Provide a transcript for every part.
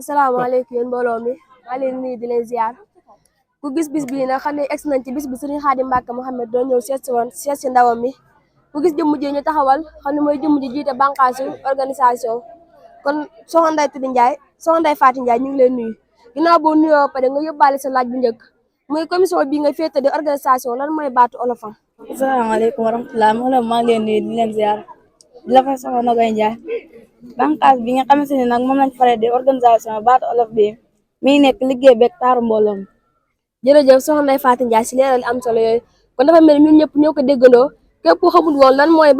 asalaamaaleykum yéen mbooloo mi maa leen nuyu di leen ziar ku gis bis bii nag xam ne egsi nañ ci bis bi Serigne Khadim Mbacke Mouhamed doon ñëw seet si ndawam mi ku gis jëmm ji ñu taxawal xam ne mooy jëmm ji jiite bànqaasu organisation kon soxna Ndeye Faty Ndiaye ñu ngi leen nuyu ginnaaw boo nuyoo pare nga yóbbaale sa laaj bu njëkk muy commission bii nga féete di organisation lan mooy baatu olofam. asalaamaaleykum wa rahmatulah maa ngi leen nuyu di leen ziar di la fay soxna Nogaye Ndiaye bànqaas bi nga xamante ne nag moom lañ faree di organisation baatu olof bi mi ngi nekk liggéey beeg taaru mbooloo mi. jërëjëf soxna Ndeye Faty Ndiaye si leeral am solo yooyu kon dafa mel ni ñun ñëpp ñoo ko déggandoo képp ku xamul woon lan mooy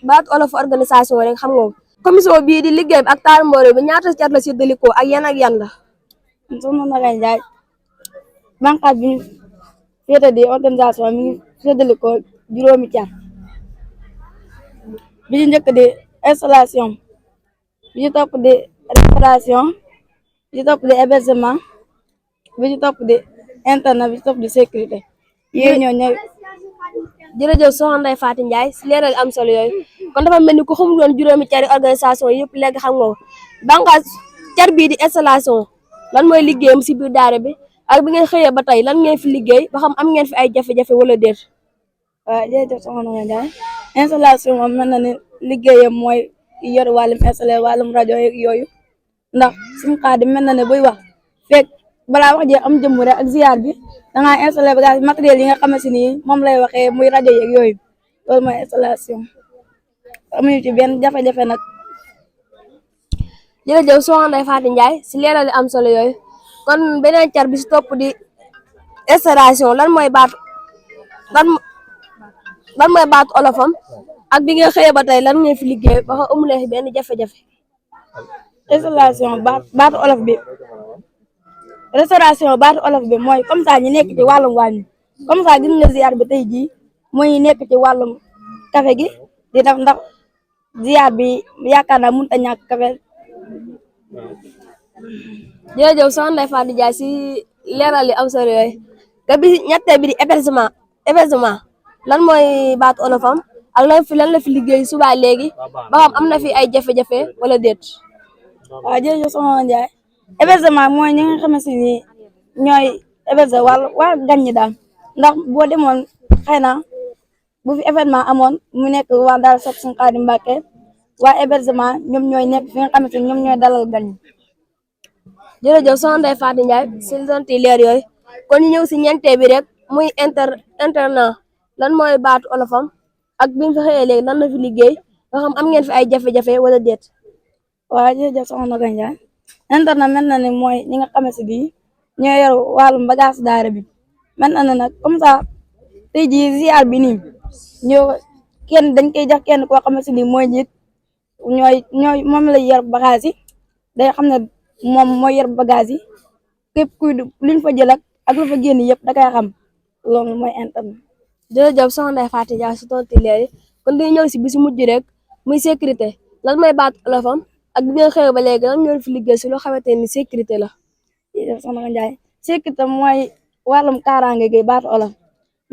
baatu olof organisation rek xam nga commission bii di liggéey bi ak taaru mbooloo bi ñaata cat la séddalikoo ak yan la. soxna Nogaye Ndiaye bànqaas bi ñu féete di organisation mi ngi séddalikoo juróomi cat bi ñu njëkk di installation bi ci topp di restauration bi ci topp di hébergement bi ci topp di internet bi ci topp di sécurité yooyu ñoo ñëw. jërëjëf soxna Ndeye Faty Ndiaye si leeral am solo yooyu kon dafa mel ni ku xamul woon juróomi cari organisation yëpp léegi xam nga ko bànqaas car bii di installation lan mooy liggéeyam si biir daara bi ak bi ngeen xëyee ba tey lan ngeen fi liggéey ba xam am ngeen fi ay jafe-jafe wala déet. waaw jërëjëf soxna Nogaye Ndiaye installation moom mel na ne liggéeyam mooy yor wàllum installé wàllum rajo yooyu ndax suñu xaadi mel na ne buy wax fekk balaa wax jee am jëmm rek ak ziar bi dangaa installé bagage matériel yi nga xamante ni moom lay waxee muy rajo yeeg yooyu loolu mooy installation amuñu ci benn jafe-jafe nag. jërëjëf soxna Ndeye Faty Ndiaye si leeral am solo yooyu kon beneen car bi si topp di installation lan mooy baatu olofam ak bi nga xëyee ba tey lan ngeen fi liggéey ba xam amulee fi benn jafe-jafe. installation baatu olof bi restauration baatu olof bi mooy comme ça ñu nekk ci wàllum wàññi comme ça gis nga ziar bi tey jii mooy nekk ci wàllum café gi di def ndax ziar bi yaakaar naa mënut a ñàkk café. jërëjëf soxna Ndeye Faty Ndiaye si leeral li am solo yooyu te bi ñetteel bi di hébergement lan mooy baatu olofam ak lan la fi liggéey suba léegi ba xam am na fi ay jafe-jafe wala déet. waaw jërëjëf soxna Ndiaye hébergement mooy ñi nga xamante ni ñooy héberger waa gan ñi daal ndax boo demoon xëy na bu fi événement amoon mu nekk waa daal sot suñu Xaadim Mbàkke waa hébergement ñoom ñooy nekk fi nga xamante ni ñoom ñooy dalal gan ñi. jërëjëf soxna Ndeye Faty Ndiaye si tontu leer yooyu kon ñu ñëw si ñeenteel bi rek muy internat lan mooy baatu olofam ak bi nga fi xëyee léegi lan la fi liggéey nga xam am ngeen fi ay jafe-jafe wala déet. waaw jërëjëf soxna Nogaye Ndiaye internet mel na ne mooy ñi nga xamante ni ñoo yor wàllum bagage daara bi mel na ne nag comme ça tey jii ziar bi nii ñoo kenn dañ koy jox kenn koo xamante ni mooy njiit ñooy moom lay yor bagage yi day xam ne moom mooy yor bagage yi képp kuy luñ fa jël ak lu fa génn yëpp da koy xam loolu mooy internet. jërëjëf soxna Ndeye Faty Ndiaye si tontu leer yi kon dañuy ñëw si bi si mujj rek muy sécurité lan mooy baatu olofam ak bi ngeen xëyee ba léegi lan ñoo fi liggéey si loo xamante ni sécurité la. jërëjëf soxna Ndiaye sécurité mooy wàllum kaaraange gi baatu olof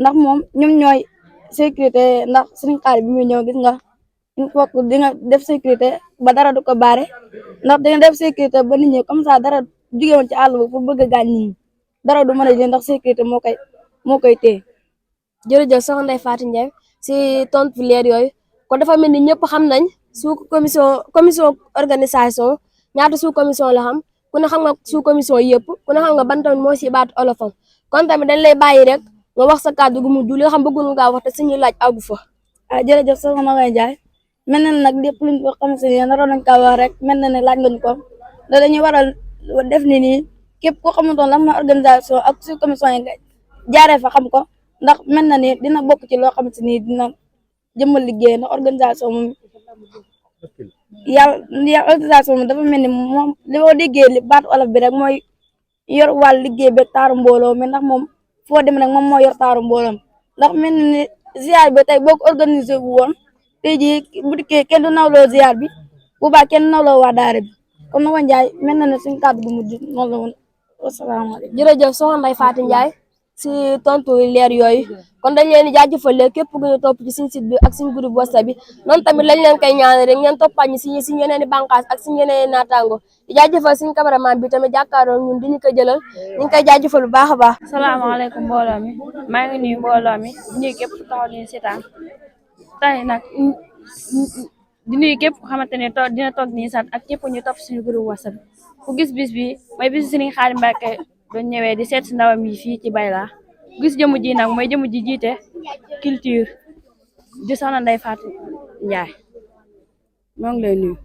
ndax moom ñoom ñooy sécurité ndax suñu xaar bi muy ñëw gis nga il faut que di nga def sécurité ba dara du ko baare ndax di nga def sécurité ba nit ñi comme ça dara jugee woon ci àll ba pour bëgg a gaañ nit ñi dara du mën a jël ndax sécurité moo koy téye. jërëjëf soxna Ndeye Faty Ndiaye si tontu leer yooyu kon dafa mel ni ñëpp xam nañ sous commission organisation ñaata sous commission la xam ku ne xam nga sous commission yëpp ku ne xam nga ban tamit moo si baatu olofam kon tamit dañ lay bàyyi rek nga wax sa kàddu gu mujj li nga xam bëggoon nga wax te suñuy laaj àggu fa. jërëjëf soxna Nogaye Ndiaye mel na ne nag lépp luñ ko xam si ne naroon nañ kaa wax rek mel na ne laaj nga ñu ko da dañuy waral def ni nii képp koo xamantoon lan mooy organisation ak sous commission yi nga jaaree fa xam ko ndax mel na ni dina bokk ci loo xamante ni dina jëmmal liggéey ndax organisation moom yàlla organisation moom dafa mel ni moom li ma déggee li baatu olof bi rek mooy yor wàll liggéey ba taaru mbooloo mi ndax moom foo dem rek moom moo yor taaru mbooloom ndax mel na ni ziar bi tey boo ko organisé bu woon tey jii bu dikkee kenn du nawloo ziar bi bu baax kenn nawloo waa daara bi kon Nogaye Ndiaye mel na ne suñu kàddu gu mujj noonu la woon wasalaamaaleykum. jërëjëf soxna Ndeye Faty Ndiaye si tontu leer yooyu kon dañ leen di jaajëfal képp ku ñu topp ci suñu site bi ak suñu groupe WhatsApp bi noonu tamit lañ leen koy ñaanal rek ngeen toppaat ñi si yeneen i bànqaas ak si yeneen i naataango di jaajëfal suñu cameraman bi tamit jàkkaaroo ñun di ñu ko jëlal ñu ngi koy jaajëfal bu baax a baax. salaamaaleykum mbooloo mi maa ngi nuyu mbooloo mi di nuyu képp taxaw ni seetaan tey nag di nuyu képp xamante ne dina toog nii sant ak képp ñu topp suñu groupe WhatsApp ku gis bis bi mooy bisu Serigne Khadim Mbacké doon ñëwee di seet si ndawam yi fii ci Bayla ku gis jëmu ji nag mooy jëmu ji jiite culture di soxna Ndeye Fatou Ndiaye moo ngi lay nuyu.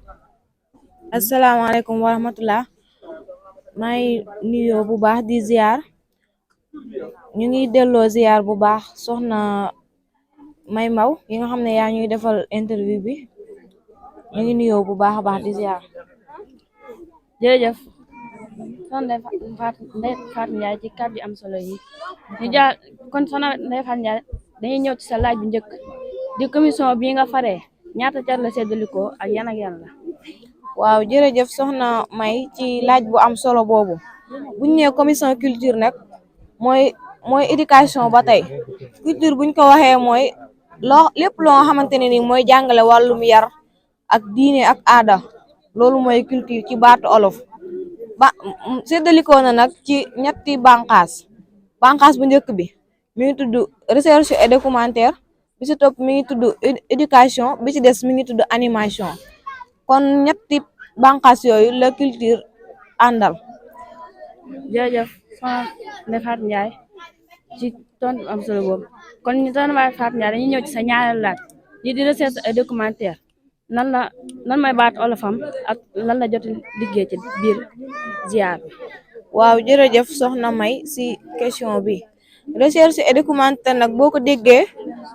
asalaamaaleykum wa rahmatullah maa ngi nuyoo bu baax di ziar ñu ngi delloo ziar bu baax soxna May Maw yi nga xam ne yaa ñuy defal interview bi ñu ngi nuyoo bu baax a baax di ziar. jërëjëf soxna Ndeye Fatou Ndiaye ci kàddu yu am solo yi ñu jaar kon soxna Ndeye Fatou Ndiaye dañuy ñëw ci sa laaj bu njëkk di commission bii nga faree ñaata car la séddalikoo ak yan la. waaw jërëjëf soxna May ci laaj bu am solo boobu buñ nee commission culture nag mooy éducation ba tey culture buñ ko waxee mooy lépp loo nga xamante ne ni mooy jàngale wàllum yar ak diine ak aada loolu mooy culture ci baatu olof séddalikoo na nag ci ñetti bànqaas bu njëkk bi mi ngi tudd recherche et documentaire bi ci topp mi ngi tudd éducation bi ci des mi ngi tudd animation kon ñetti bànqaas yooyu la culture àndal. jërëjëf soxna Ndeye Fatou Ndiaye ci tontu am solo boobu kon ñu soxna Ndeye Fatou Ndiaye dañuy ñëw ci sa ñaareelu laaj lii di recherche et documentaire lan mooy baat olofam ak lan la jot liggéey ci biir ziar bi. waaw jërëjëf soxna May si question bi recherche et documentaire nag boo ko déggee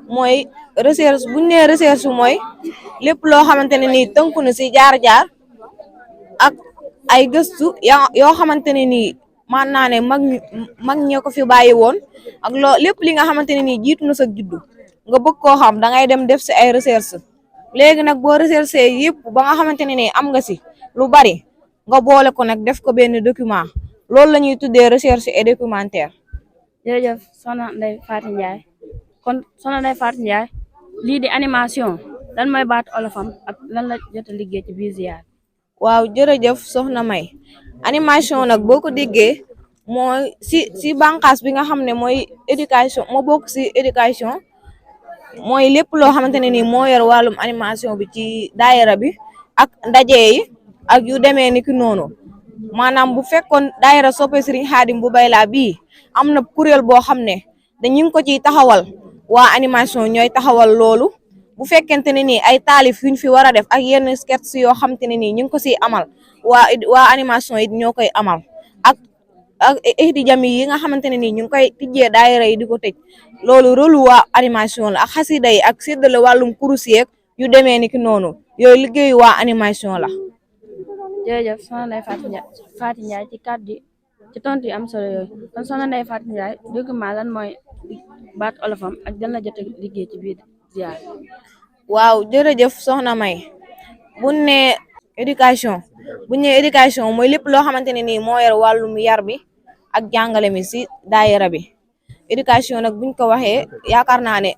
mooy recherche buñ nee recherche mooy lépp loo xamante ne nii tënku na si jaar-jaar ak ay gëstu yoo xamante ne nii man naa ne mag ñoo ko fi bàyyi woon ak lépp li nga xamante ne nii jiitu na sa juddu nga bëgg koo xam da ngay dem def si ay recherche léegi nag boo recherche yëpp ba nga xamante ne nii am nga si lu bari nga boole ko nag def ko benn document loolu la ñuy tuddee recherche et documentaire. jërëjëf soxna Ndeye Fatou Ndiaye kon soxna Ndeye Fatou Ndiaye lii di animation lan mooy baat olofam ak lan la jot a liggéey ci biir ziar. waaw jërëjëf soxna May animation nag boo ko déggee mooy si bànqaas bi nga xam ne mooy éducation moo bokk si éducation mooy lépp loo xamante ne nii moo yor wàllum animation bi ci daayira bi ak ndaje yi ak yu demee ni ki noonu maanaam bu fekkoon daayira soppe Serigne Khadim bu Bayla bii am na kuréel boo xam ne dañu ko ciy taxawal waa animation ñooy taxawal loolu bu fekkente ne nii ay taalif yuñ fi war a def ak yenn sketch yoo xamante ne nii ñu ngi ko siy amal waa animation yi ñoo koy amal ak étudiants yi nga xamante ne nii ñu ngi koy tijjee daayira yi di ko tëj loolu rôle waa animation la ak xasida yi ak séddale wàllum kurus yeeg yu demee ni ki noonu yooyu liggéeyu waa animation la. jërëjëf soxna Ndeye Fatou Ndiaye ci kàddu ci tontu yu am solo yooyu kon soxna Ndeye Fatou Ndiaye document lan mooy baat olofam ak dan la jot a liggéey ci biir ziar. waaw jërëjëf soxna May buñ ne éducation mooy lépp loo xamante ne nii moo yor wàllum yar bi ak jàngale mi si daayira bi éducation nag buñ ko waxee yaakaar naa ne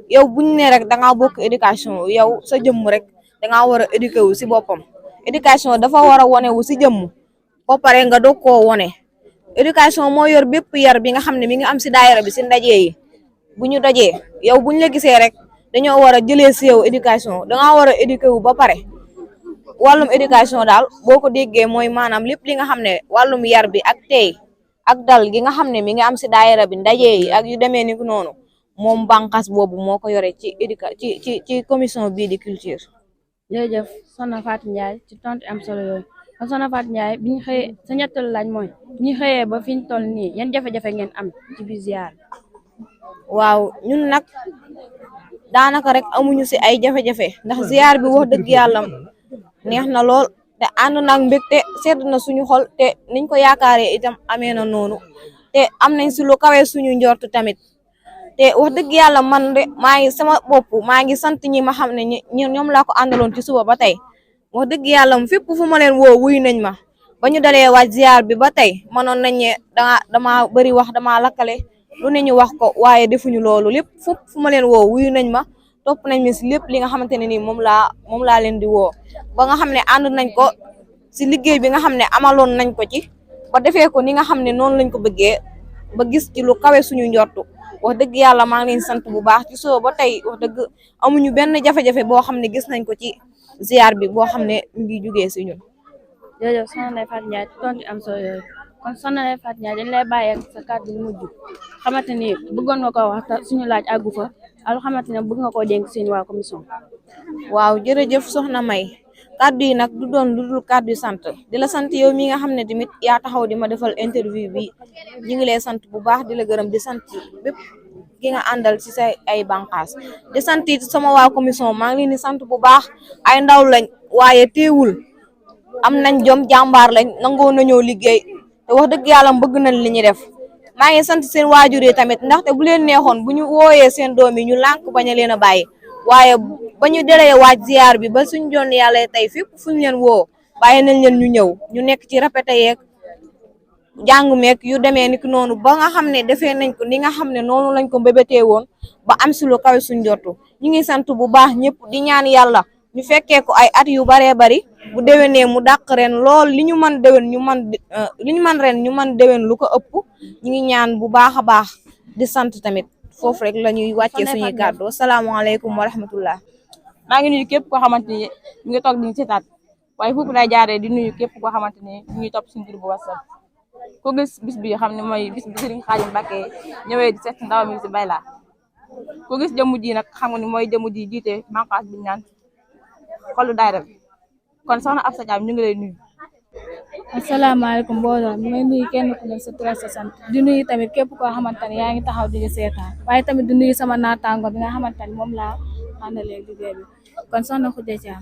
yow buñ ne rek da ngaa bokk éducation yow sa jëmm rek da ngaa war a éduqué wu si boppam éducation dafa war a wone wu si jëmm ba pare nga doog koo wone éducation moo yor bépp yar bi nga xam ne mi ngi am si daayira bi si ndaje yi bu ñu dajee yow buñ la gisee rek dañoo war a jëlee si yow éducation da ngaa war a éduqué wu ba pare wàllum éducation daal boo ko déggee mooy maanaam lépp li nga xam ne wàllum yar bi ak tey ak dal gi nga xam ne mi ngi am si daayira bi ndaje yi ak yu demee ni noonu moom bànqaas boobu moo ko yore ci commission bii di culture. jërëjëf soxna Fatou Ndiaye ci tontu am solo yooyu kon soxna Fatou Ndiaye bi ñu xëyee sa ñetteelu laaj mooy bi ñu xëyee ba fi ñu toll nii yan jafe-jafe ngeen am ci biir ziar. waaw ñun nag daanaka rek amuñu si ay jafe-jafe ndax ziar bi wax dëgg yàlla neex na lool te ànd nag mbégte sedd na suñu xol te niñ ko yaakaaree itam amee na noonu te am nañ si lu kawe suñu njort tamit te wax dëgg yàlla man de maa ngi sama bopp maa ngi sant ñi ma xam ne ñoom laa ko àndaloon ci suba ba tey wax dëgg yàlla fépp fu ma leen woo wuy nañ ma ba ñu dalee waaj ziar bi ba tey manoon nañ ne dama bëri wax dama lakkale lu ne ñu wax ko waaye defuñu loolu lépp fu ma leen woo wuyu nañ ma topp nañ ma si lépp li nga xamante ne nii moom laa leen di woo ba nga xam ne ànd nañ ko si liggéey bi nga xam ne amaloon nañ ko ci ba defee ko ni nga xam ne noonu lañ ko bëggee ba gis ci lu kawe suñu njortu wax dëgg yàlla maa ngi leen sant bu baax ci soo ba tey wax dëgg amuñu benn jafe-jafe boo xam ne gis nañ ko ci ziar bi boo xam ne mu ngi jugee si ñun. jërëjëf soxna Ndeye Fatou Ndiaye tontu am solo yooyu kon soxna Ndeye Fatou Ndiaye dañ lay bàyyi ak sa kàddu yu mujj xamante ni bëggoon nga ko wax te suñu laaj àggu fa ak xamante ne bëgg nga koo dénk seen waa commission. waaw jërëjëf soxna May kàddu yi nag du doon lu dul kàddu yu sant di la sant yow mi nga xam ne tamit yaa taxaw di ma defal interview bi ñu ngi lay sant bu baax di la gërëm di sant bépp ki nga àndal ci say ay bànqaas di sant sama waa commission maa ngi leen di sant bu baax ay ndaw lañ waaye teewul am nañ jom jàmbaar lañ nangoo nañoo liggéey te wax dëgg yàlla bëgg nañ li ñuy def maa ngi sant seen waajur yi tamit ndaxte bu leen neexoon bu ñu wooyee seen doom yi ñu lànk bañ a leen a bàyyi waaye ba ñu deree waaj ziar bi ba suñ joon yàlla tey fépp fuñ leen woo bàyyi nañ leen ñu ñëw ñu nekk ci répété yeeg jàng meeg yu demee ni ki noonu ba nga xam ne defee nañ ko ni nga xam ne noonu lañ ko mbébétee woon ba am si lu kawe suñ jotu ñu ngi sant bu baax ñëpp di ñaan yàlla ñu fekkee ko ay at yu baree bari bu déwénee mu dàq ren lool li ñu mën déwén li ñu mën ren ñu mën déwén lu ko ëpp ñu ngi ñaan bu baax a baax di sant tamit foofu rek la ñuy wàccee suñuy kàddu asalaamaaleykum wa rahmatullah. maa ngi nuyu képp koo xamante ni ñu ngi toog di ñu seetaat waaye foofu lay jaaree di nuyu képp koo xamante ni ñu ngi topp suñu groupe bu WhatsApp ku gis bis bi xam ne mooy bis bi Serigne Khadim Mbacké ñëwee di seet si ndawam yi si Bayla ku gis jëmm ji nag xam nga ni mooy jëmm ji jiite bànqaas bi ñu naan xolu daayira bi kon soxna Absa Thiam ñu ngi lay nuyu. asalaamaaleykum mbooloo mi may nuyu kenn ku nekk sa tur ak sa sant di nuyu tamit képp koo xamante ne yaa ngi taxaw di ñu seetaan waaye tamit di nuyu sama naataango bi nga xamante ne moom laa àndalee liggéey bi kon soxna Khoudia Thiam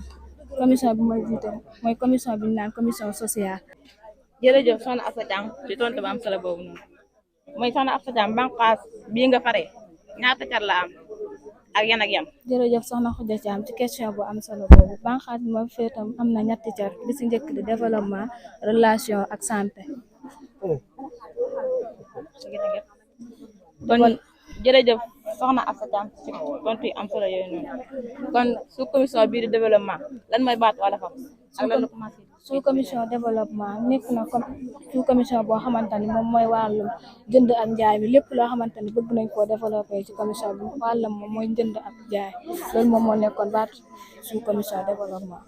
commission bi may jiite mooy commission bi ñu naan commission sociale. jërëjëf soxna Absa Thiam ci tontu ba am solo boobu noonu mooy soxna Absa Thiam bànqaas bii nga pare ñaata car la am ak yan ak yan. jërëjëf soxna Khoudia Thiam ci question bu am solo boobu bànqaas bi ma féetam am na ñetti car li si njëkk di développement relation ak santé. kon jërëjëf soxna Absa Thiam ci tontu yi am solo yooyu noonu kon su commission bii di développement lan mooy baatu wala xam ak lan la commencé. sous commission développement nekk na comme sous commission boo xamante ni moom mooy wàllum jënd ak njaay bi lépp loo xamante ni bëgg nañ koo développé ci commission bi wàllam moom mooy jënd ak jaay loolu moom moo nekkoon baat sous commission développement.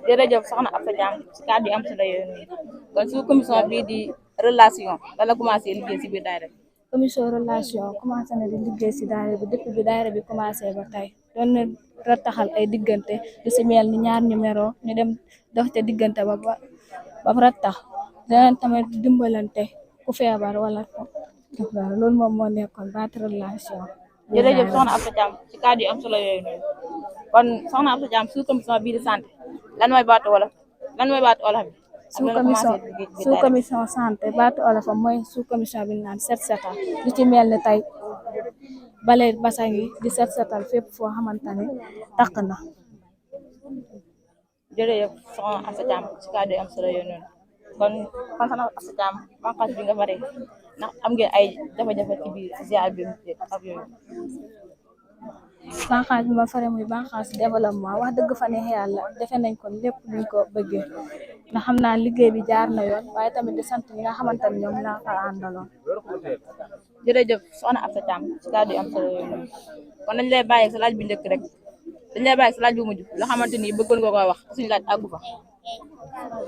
jërëjëf soxna Absa Thiam ci kàddu yi am solo yooyu noonu kon sous commission bii di relation lan la commencé liggéey ci biir daayira bi. commission relation commencé na di liggéey si daayira bi depuis bi daayira bi commencé ba tey doon na rattaxal ay diggante lu si mel ni ñaar numéro ñu dem dox te diggante ba rattax danañ tamit dimbalante ku feebar wala loolu moom moo nekkoon baat relation. jërëjëf soxna Absa Thiam ci kàddu yi am solo yooyu noonu kon soxna Absa Thiam sous commission bii di santé lan mooy baatu wolof bi. sous commission santé baatu olofam mooy sous commission bi naan set setal lu ci mel ni tey bale basang yi di set setal fépp foo xamante ne takk na. jërëjëf soxna Absa Thiam ci kàddu yi am solo yooyu noonu kon soxna Absa Thiam bànqaas bi nga pare ndax am ngeen ay jafe-jafe ci biir ziar bi ak yooyu. bànqaas bi ma fare muy bànqaas développement wax dëgg fa neex yàlla defe nañ ko lépp luñ ko bëggee ndax xam naa liggéey bi jaar na yoon waaye tamit di sant ñi nga xamante ne ñoom laa ko àndaloon. jërëjëf soxna Absa Thiam ci kàddu yi am solo yooyu noonu kon dañ lay bàyyi sa laaj bu njëkk rek dañ lay bàyyi sa laaj bu mujj loo xamante ni bëggoon nga koy wax suñu laaj àggu fa.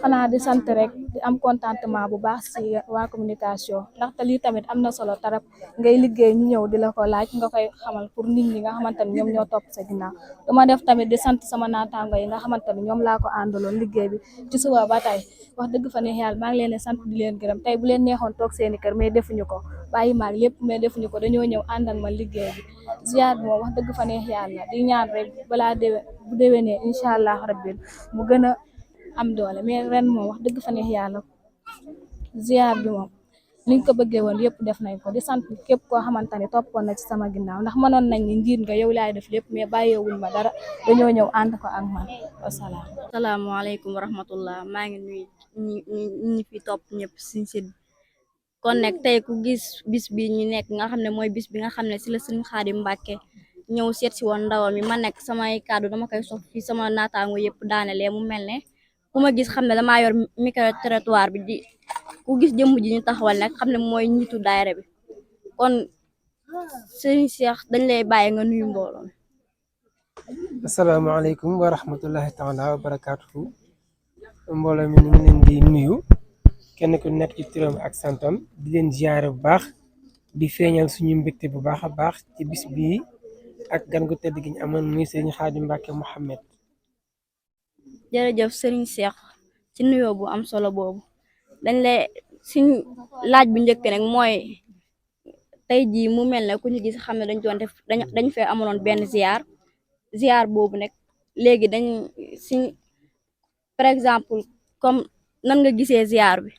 xanaa di sant rek di am contentement bu baax si waa communication ndaxte lii tamit am na solo tarap ngay liggéey ñu ñëw di la ko laaj nga koy xamal pour nit ñi nga xamante ne ñoom ñoo topp sa ginnaaw dama def tamit di sant sama naataango yi nga xamante ne ñoom laa ko àndaloon liggéey bi ci suba ba tey wax dëgg fa neex yàlla maa ngi leen di sant di leen gërëm tey bu leen neexoon toog seeni kër mais defuñu ko bàyyi maag lépp mais defuñu ko dañoo ñëw àndal ma liggéey bi ziar bi moom wax dëgg fa neex yàlla di ñaan rek balaa bu déwénee incha allah rabbi mu gën a am doole mais ren moom wax dëgg fa neex yàlla ziar bi moom liñ ko bëggee woon yëpp def nañ ko di sant képp koo xamante ne toppoon na ci sama ginnaaw ndax mënoon nañ ni njiit nga yow laay def lépp mais bàyyeewuñ ma dara dañoo ñëw ànd ko ak man wasalaam. asalaamaaleykum wa rahmatullah maa ngi nuyu ñi fi topp ñëpp suñ si kon nag tey ku gis bis bi ñu nekk nga xam ne mooy bis bi nga xam ne si la Serigne Khadim Mbacké ñëw seet si woon ndawam yi ma nekk samay kàddu dama koy sof fi sama naataango yëpp daanelee mu mel ne ku ma gis xam ne damaa yor micro trottoir bi di ku gis jëmm ji ñu taxawal nag xam ne mooy ñitu daayira bi kon Serigne Cheikh dañ lay bàyyi nga nuyu mbooloo. asalaamaaleykum wa rahmatullahi taala wa barakaatuhu mbooloo mi ñu ngi leen di nuyu kenn ku nekk ci turam ak santam di leen ziyaare bu baax di feeñal suñu mbégte bu baax a baax ci bis bii ak gan gu tedd gi ñu amoon muy Serigne Khadim Mbacké Mouhamed. jërëjëf Serigne Cheikh ci nuyoo bu am solo boobu dañ lay suñ laaj bu njëkk nag mooy tey jii mu mel ne ku ñu gis xam ne dañ doon def dañ fee amoon benn ziar boobu nag léegi dañ si par exemple comme nan nga gisee ziar bi.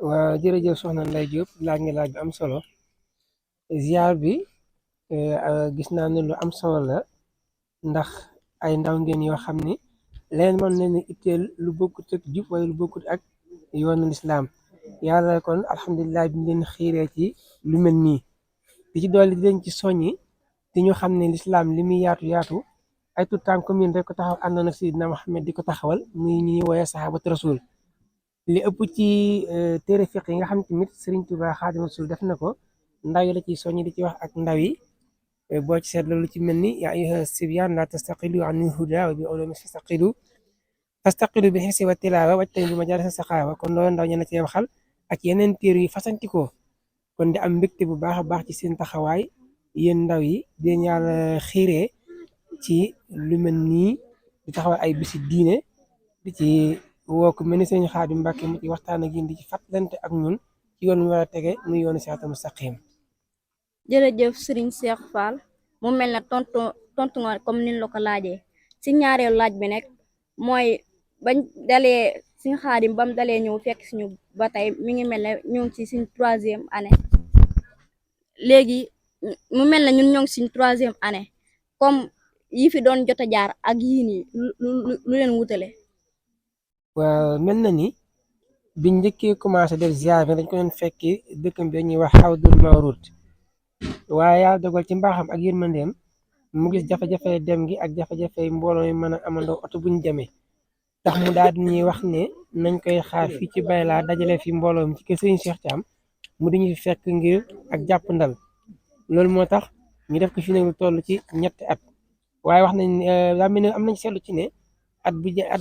waaw jërëjëf soxna Ndeye Diop laaj nga laaj bu am solo ziar bi gis naa ne lu am solo la ndax ay ndaw ngeen yoo xam ni leen mën leen itteel lu bokkut ak jub waaye lu bokkut ak yoonu lislaam yàlla kon alhamdulilah bi ñu leen xiiree ci lu mel nii di ci dolli di leen ci soññi di ñu xam ne lislaam li muy yaatu ay tout temps commune rek ko taxaw àndoon ak Seydina Muhammad di ko taxawal muy ñuy woowee saxaabatu rasul li ëpp ci téere fiq yi nga xam tamit Serigne Touba Xaadimu Rasuul def na ko ndaw yi la ciy soññi di ci wax ak ndaw yi boo ci seet loolu ci mel ni yaa ayyuha sibyaan la tastaqilu anil huda wa bi ulumi fastaqilu bi xisi wa tilaawa wajtani bi majaalisa saqaawa kon loolu ndaw ñe na cee waxal ak yeneen téere yu fasantikoo kon di am mbégte bu baax a baax ci seen taxawaay yéen ndaw yi di leen yàlla xiiree ci lu mel nii di taxawal ay bisi diine di ci woo ko mel ni Serigne Khadim Mbacké mu ci waxtaan ak yéen di ci fàttalante ak ñun ci yoon wi war a tege muy yoonu siraatal mustaqim. jërëjëf Serigne Cheikh Fall mu mel ne tontu nga comme niñ la ko laajee si ñaareelu laaj bi nekk mooy bañ dalee Serigne Khadim bam dalee ñëw fekk suñu ba tey mi ngi mel ne ñu ngi ci suñ 3e année léegi mu mel ne ñun ñoo ngi suñ 3e année comme yi fi doon jot a jaar ak yii nii lu leen wutale. waaw mel na ni biñ njëkkee commencé def ziar bi dañ ko doon fekki dëkkam bi ñuy wax Hawdul Mawrud waaye yàlla dogal ci mbaaxam ak yërmandeem mu gis jafe-jafe dem gi ak jafe-jafe mbooloo yi mën a amandoo oto buñ demee tax mu daal di ñuy wax ne nañ koy xaar fii ci Bayla dajale fi mbooloo mi ci kër Serigne Cheikh Thiam mu di ñu fi fekk ngir ak jàpp ndal loolu moo tax ñu def ko fi nag lu toll ci ñetti at waaye wax nañ daa mel ne am nañ seetlu ci ne at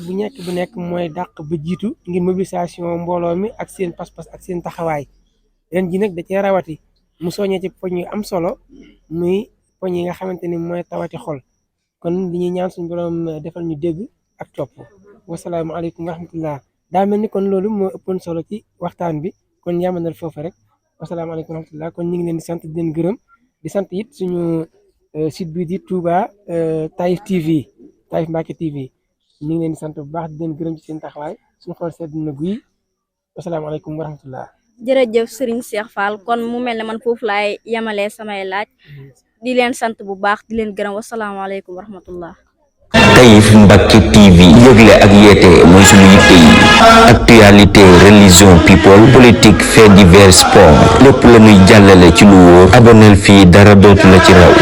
bu nekk mooy dàq ba jiitu ngir mobilisation mbooloo mi ak seen pas-pas ak seen taxawaay ren ji nag da cee rawati mu soññee ci poñ yu am solo muy poñ yi nga xamante ni mooy tawati xol kon li ñuy ñaan suñu borom defal ñu dégg ak topp wasalaamaaleykum wa rahmatullah daa mel ni kon loolu moo ëppoon solo ci waxtaan bi kon yamanal foofu rek wasalaamaaleykum wa rahmatullah kon ñu ngi leen di sant di leen gërëm di sant it suñu site bi di Touba Taïf TV Taïf Mbacké TV ñu ngi leen di sant bu baax di leen gërëm ci seen taxawaay suñu xool sedd na guy wasalaamaaleykum wa rahmatullah. jërëjëf Serigne Cheikh Fall kon mu mel ne man foofu laay yemalee samay laaj di leen sant bu baax di leen gërëm wasalaamaaleykum wa rahmatullah. Taïf Mbacké TV yëgle ak yeete mooy suñu yitte yi actualité religion people politique fait divers sport lépp la ñuy jàllale ci lu wóor aboneel fii dara dootu la ci raw.